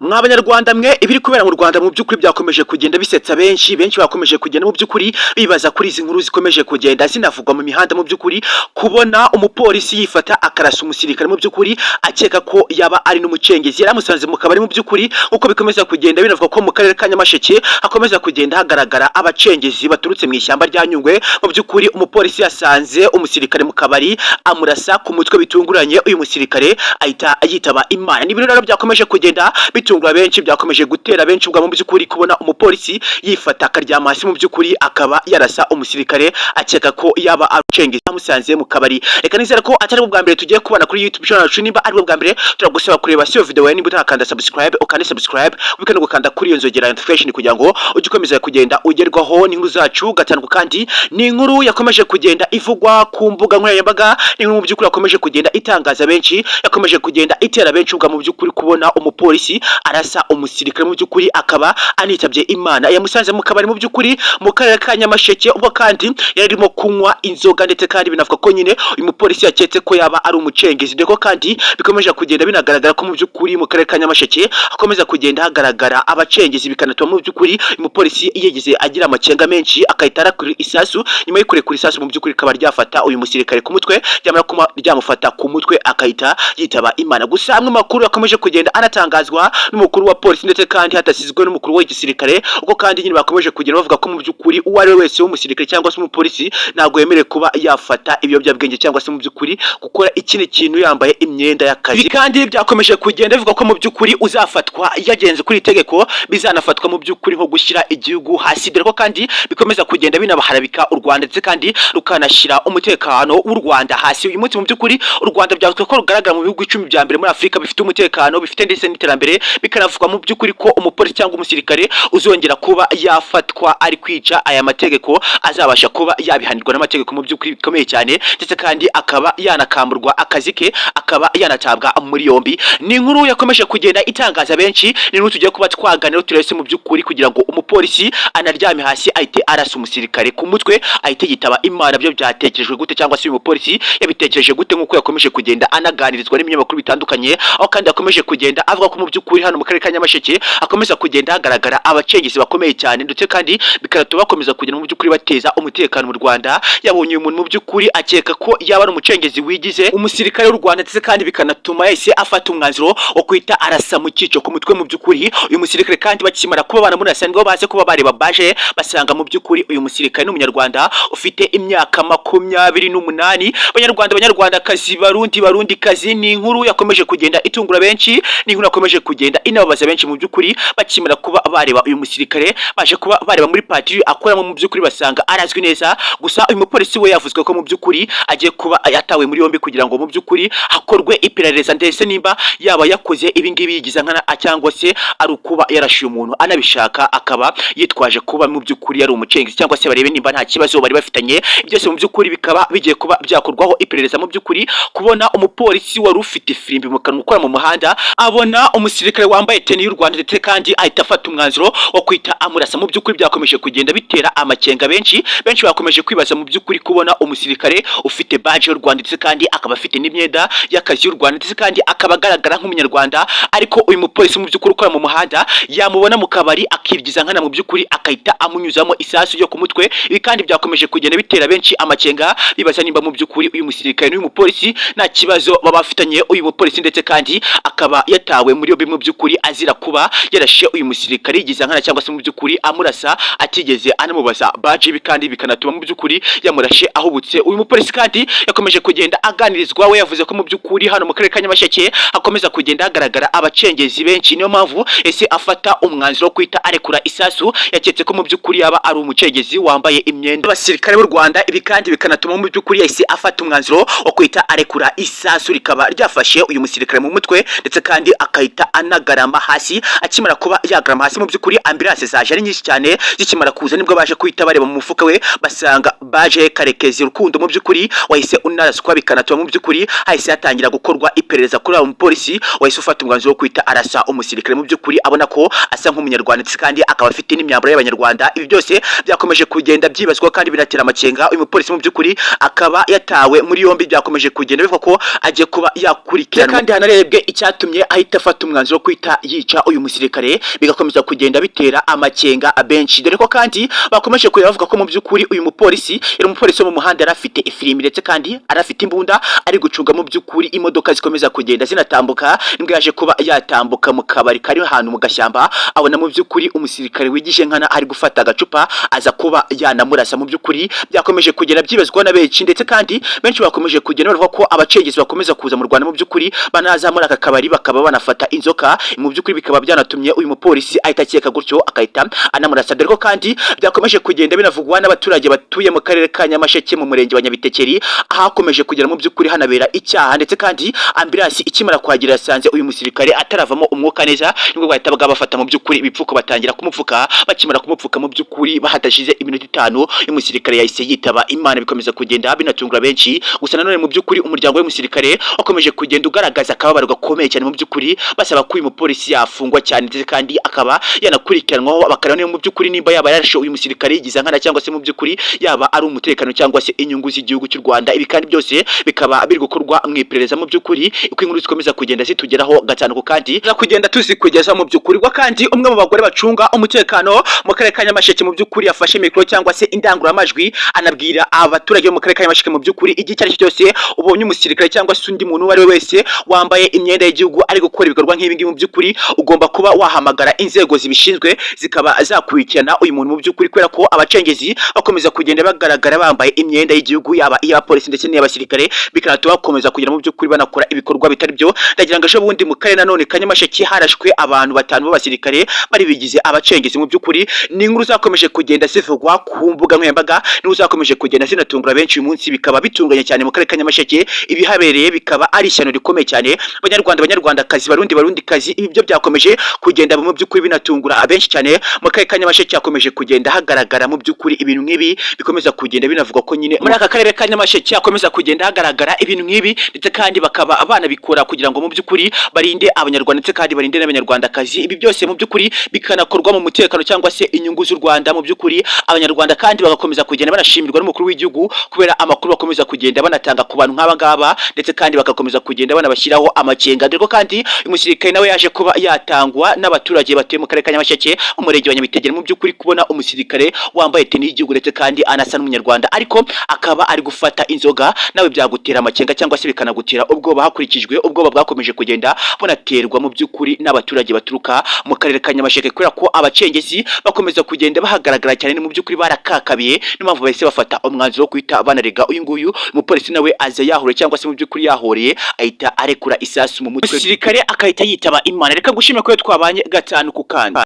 Mwa Banyarwanda mwe, ibiri kubera mu Rwanda mu by'ukuri byakomeje kugenda bisetsa benshi. Benshi bakomeje kugenda mu by'ukuri bibaza kuri izi nkuru zikomeje kugenda zinavugwa mu mihanda. Mu by'ukuri, kubona umupolisi yifata akarasa umusirikare, mu by'ukuri akeka ko yaba ari n'umucengezi yaramusanze mu kabari. Mu by'ukuri, uko bikomeza kugenda binavuga ko mu karere ka Nyamasheke hakomeza kugenda hagaragara abacengezi baturutse mu ishyamba rya Nyungwe. Mu by'ukuri, umupolisi yasanze umusirikare mu kabari, amurasa ku mutwe bitunguranye, uyu musirikare ahita yitaba Imana. Ni ibintu rero byakomeje kugenda bitungura benshi, byakomeje gutera benshi ubwa. Mu by'ukuri, kubona umupolisi yifata akaryama hasi, mu by'ukuri akaba yarasa umusirikare akeka ko yaba arucengezi amusanze mu kabari. Reka nizere ko atari bwo bwa mbere tugiye kubona kuri YouTube channel yacu. Nimba ari bwo bwa mbere, turagusaba kureba siyo video yawe. Nimba utarakanda subscribe, ukande subscribe, wibuke no gukanda kuri iyo nzogera notification kugira ngo ujye ukomeza kugenda ugerwaho n'inkuru zacu gatanu. Kandi ni inkuru yakomeje kugenda ivugwa ku mbuga nkoranyambaga, ni inkuru mu by'ukuri yakomeje kugenda itangaza benshi, yakomeje kugenda itera benshi ubwa. Mu by'ukuri, kubona umupolisi arasa umusirikare, mu by'ukuri akaba anitabye Imana, yamusanze mu kabari, mu by'ukuri mu karere ka Nyamasheke, ubwo kandi yari arimo kunywa inzoga. Ndetse kandi binavuga ko nyine uyu mupolisi yaketse ko yaba ari umucengezi, dore ko kandi bikomeje kugenda binagaragara ko mu by'ukuri mu karere ka Nyamasheke hakomeza kugenda hagaragara abacengezi, bikanatuma mu by'ukuri uyu mupolisi yigeze agira amakenga menshi, akahita arakura isasu. Nyuma yo kurekura isasu, mu by'ukuri rikaba ryafata uyu musirikare ku mutwe, ryamara kuma ryamufata ku mutwe, akahita yitaba Imana. Gusa amwe makuru yakomeje kugenda anatangazwa n'umukuru wa polisi, ndetse kandi hatasizwe n'umukuru w'igisirikare, uko kandi nyine bakomeje kugenda bavuga ko mu by'ukuri uwo ari we wese w'umusirikare cyangwa se umupolisi ntabwo yemerewe kuba yafata ibiyobyabwenge cyangwa se mu by'ukuri gukora ikindi kintu yambaye imyenda y'akazi. Ibi kandi byakomeje kugenda bivuga ko mu by'ukuri uzafatwa yagenze kuri iri tegeko bizanafatwa mu by'ukuri nko gushyira igihugu hasi, dore ko kandi bikomeza kugenda binabaharabika u Rwanda, ndetse kandi rukanashyira umutekano w'u Rwanda hasi. Uyu munsi mu by'ukuri u Rwanda byavuzwe ko rugaragara mu bihugu 10 bya mbere muri Afurika bifite umutekano, bifite ndetse n'iterambere. Bikanavugwa mu by'ukuri ko umupolisi cyangwa umusirikare uzongera kuba yafatwa ari kwica aya mategeko azabasha kuba yabihanirwa n'amategeko mu by'ukuri bikomeye cyane, ndetse kandi akaba yanakamburwa akazi ke, akaba yanatabwa muri yombi. Ni inkuru yakomeje kugenda itangaza benshi, ni inkuru tugiye kuba twaganira turese. Mu by'ukuri, kugira ngo umupolisi anaryame hasi ahite arasa umusirikare ku mutwe, ahite yitaba Imana, byo byatekerejwe gute? Cyangwa se uyu mupolisi yabitekereje gute? Nk'uko yakomeje kugenda anaganirizwa n'ibinyamakuru bitandukanye, aho kandi yakomeje kugenda avuga ko mu by'ukuri hano mu karere ka Nyamasheke hakomeza kugenda hagaragara abacengezi bakomeye cyane, ndetse kandi bikanatuma bakomeza kugenda mu by'ukuri bateza umutekano mu Rwanda. Yabonye uyu muntu, mu by'ukuri akeka ko yaba ari umucengezi wigize umusirikare w'u Rwanda, ndetse kandi bikanatuma yahise afata umwanzuro wo kwita arasa mu cyico ku mutwe. Mu by'ukuri uyu musirikare kandi bakimara kuba banamurasa, nibwo baze kuba bareba baje basanga mu by'ukuri uyu musirikare ni Umunyarwanda ufite imyaka 28. Banyarwanda, Banyarwandakazi, Barundi, Barundikazi, ni inkuru yakomeje kugenda itungura benshi, ni inkuru yakomeje kugenda inababaza benshi. Mu by'ukuri, bakimara kuba bareba uyu musirikare, baje kuba bareba muri patiri akoramo, mu by'ukuri basanga arazwi neza. Gusa uyu mupolisi we yavuzwe ko mu by'ukuri agiye kuba yatawe muri yombi kugira ngo mu by'ukuri hakorwe iperereza, ndetse nimba yaba yakoze ibi ngibi yigiza nkana cyangwa se ari ukuba yarashuye umuntu anabishaka, akaba yitwaje kuba mu by'ukuri yari umucengezi, cyangwa se barebe nimba nta kibazo bari bafitanye. Byose mu by'ukuri bikaba bigiye kuba byakorwaho iperereza. Mu by'ukuri, kubona umupolisi wari ufite ifirimbi mu kanwa ukora mu muhanda abona umusirikare wambaye tenue y'u Rwanda, ndetse kandi ahita afata umwanzuro wo kwita amurasa, mu by'ukuri byakomeje kugenda bitera amakenga benshi. Benshi bakomeje kwibaza mu by'ukuri kubona umusirikare ufite badge y'u Rwanda, ndetse kandi akaba afite n'imyenda y'akazi y'u Rwanda, ndetse kandi akaba agaragara nk'Umunyarwanda, ariko uyu mupolisi mu by'ukuri ukora mu muhanda yamubona mu kabari akibyiza nkana, mu by'ukuri akahita amunyuzamo isasu ryo ku mutwe. Ibi kandi byakomeje kugenda bitera benshi amakenga, bibaza nimba mu by'ukuri uyu musirikare n'uyu mupolisi nta kibazo baba bafitanye. Uyu mupolisi ndetse kandi akaba yatawe muri yombi mu by'ukuri azira kuba yarashe uyu musirikare yigiza nkana, cyangwa se mu by'ukuri amurasa atigeze anamubaza badge. Ibi kandi bikanatuma mu by'ukuri yamurashe ahubutse. Uyu mupolisi kandi yakomeje kugenda aganirizwa, we yavuze ko mu by'ukuri hano mu karere ka Nyamasheke hakomeza kugenda hagaragara abacengezi benshi, niyo mpamvu ese afata umwanzuro wo kwita arekura isasu, yaketse ko mu by'ukuri yaba ari umucengezi wambaye imyenda y'abasirikare b'u Rwanda. Ibi kandi bikanatuma mu by'ukuri yahise afata umwanzuro wo kwita arekura isasu, rikaba ryafashe uyu musirikare mu mutwe, ndetse kandi akahita anagarama hasi. Akimara kuba yagarama hasi, mu by'ukuri ambulance zaje ari nyinshi cyane. Zikimara kuza, nibwo baje kuhita bareba mu mufuka we, basanga baje Karekezi Rukundo mu by'ukuri wahise unaraswa, bikanatuma mu by'ukuri hahise hatangira gukorwa iperereza kuri uwo mupolisi wahise ufata umwanzuro wo kwita arasa umusirikare, mu by'ukuri abona ko asa nk'Umunyarwanda, ndetse kandi akaba afite n'imyambaro y'Abanyarwanda. Ibi byose byakomeje kugenda byibazwa kandi binatera amakenga. Uyu mupolisi mu by'ukuri akaba yatawe muri yombi, byakomeje kugenda bivuga ko agiye kuba yakurikiranwa, kandi hanarebwe icyatumye ahita afata umwanzuro wo kwita yica uyu musirikare, bigakomeza kugenda bitera amakenga abenshi, dore ko kandi bakomeje kureba bavuga ko mu by'ukuri uyu mupolisi yari umupolisi wo mu muhanda, yari afite ifirimbi ndetse kandi yari afite imbunda, ari gucunga mu by'ukuri imodoka zikomeza kugenda zinatambuka. Nibwo yaje kuba yatambuka mu kabari kari ahantu mu gashyamba, abona mu by'ukuri umusirikare wigije nkana ari gufata agacupa, aza kuba yanamurasa. Mu by'ukuri byakomeje kugenda byibazwa na benshi, ndetse kandi benshi bakomeje kugenda bavuga ko abacengezi bakomeza kuza mu Rwanda, mu by'ukuri banaza muri aka kabari bakaba banafata inzoka. Mu by'ukuri bikaba byanatumye uyu mupolisi ahita akeka gutyo, akahita anamurasa, dore ko kandi byakomeje kugenda binavugwa n'abaturage batuye mu karere ka Nyamasheke, mu murenge wa Nyabitekeri, ahakomeje kugera mu by'ukuri hanabera icyaha. Ndetse kandi ambulance ikimara kuhagera yasanze uyu musirikare ataravamo umwuka neza, nibwo bahita bafata mu by'ukuri ibipfuko batangira kumupfuka. Bakimara kumupfuka, mu by'ukuri bahatashize iminota 5 uyu musirikare yahise yitaba Imana, bikomeza kugenda binatungura benshi. Gusa nanone mu by'ukuri umuryango w'umusirikare wakomeje kugenda ugaragaza akababaro gakomeye cyane, mu by'ukuri basaba ko uyu mupolisi yafungwa cyane, ndetse kandi akaba yanakurikiranwaho, bakareba niba mu by'ukuri nimba yaba yarashe uyu musirikare yigize nkana, cyangwa se mu by'ukuri yaba ari umutekano cyangwa se inyungu z'igihugu cy'u Rwanda. Ibi kandi byose bikaba biri gukorwa mu iperereza. Mu by'ukuri uko inkuru zikomeza kugenda zitugeraho gatanu ku kandi kugenda tuzikugeza mu by'ukuri. Bwo kandi umwe mu bagore bacunga umutekano mu karere ka Nyamasheke mu by'ukuri yafashe mikoro cyangwa se indangururamajwi, anabwira abaturage bo mu karere ka Nyamasheke mu by'ukuri igihe icyo ari cyo cyose ubonye umusirikare cyangwa se undi muntu uwo ari we wese wambaye imyenda y'igihugu ari gukora ibikorwa nk'ibi ngibi, mu by'ukuri ugomba kuba wahamagara inzego zibishinzwe zikaba zakurikirana uyu muntu mu by'ukuri, kubera ko abacengezi bakomeza kugenda bagaragara bambaye imyenda y'igihugu, yaba iy'abapolisi ndetse n'iy'abasirikare, bikanatuma bakomeza kugenda mu by'ukuri banakora ibikorwa bitari byo. Ndagira ngo ejo bundi mu karere nanone ka Nyamasheke harashwe abantu batanu b'abasirikare bari bigize abacengezi. Mu by'ukuri ni inkuru zakomeje kugenda zivugwa ku mbuga nkoranyambaga, n'inkuru zakomeje kugenda zinatungura benshi. Uyu munsi bikaba bitunganye cyane mu karere ka Nyamasheke, ibihabereye bikaba ari ishyano rikomeye cyane. Banyarwanda, Banyarwandakazi, Barundi, Barundikazi, ibi byo byakomeje kugenda mu by'ukuri binatungura abenshi cyane. Mu karere ka Nyamasheke hakomeje kugenda hagaragara mu by'ukuri ibintu nk'ibi, bikomeza kugenda binavugwa ko nyine muri aka karere ka Nyamasheke hakomeza kugenda hagaragara ibintu nk'ibi, ndetse kandi bakaba banabikora kugira ngo mu by'ukuri barinde Abanyarwanda ndetse kandi barinde n'Abanyarwandakazi. Ibi byose mu by'ukuri bikanakorwa mu mutekano cyangwa se inyungu z'u Rwanda. Mu by'ukuri Abanyarwanda kandi bagakomeza kugenda banashimirwa n'umukuru w'igihugu kubera amakuru bakomeza kugenda banatanga ku bantu nk'aba ngaba, ndetse kandi bagakomeza kugenda banabashyiraho amakenga, dore ko kandi uyu musirikare nawe yaje kuba yatangwa n'abaturage batuye mu karere ka Nyamasheke, mu murenge wa Nyabitegeri. Mu by'ukuri kubona umusirikare wambaye tenue y'igihugu ndetse kandi anasa n'Umunyarwanda, ariko akaba ari gufata inzoga, nawe byagutera amakenga cyangwa se bikanagutera ubwoba, hakurikijwe ubwoba bwakomeje kugenda bunaterwa mu by'ukuri n'abaturage baturuka mu karere ka Nyamasheke, kubera ko abacengezi bakomeza kugenda bahagaragara cyane. Mu by'ukuri barakakabiye, niyo mpamvu bahise bafata umwanzuro wo guhita banarega uyu nguyu umupolisi. Nawe aza yahuriye cyangwa se mu by'ukuri yahoreye, ahita arekura isasu mu mutwe, umusirikare akahita yitaba Imana. Reka gushimira ko twabanye gatanu ku kandi.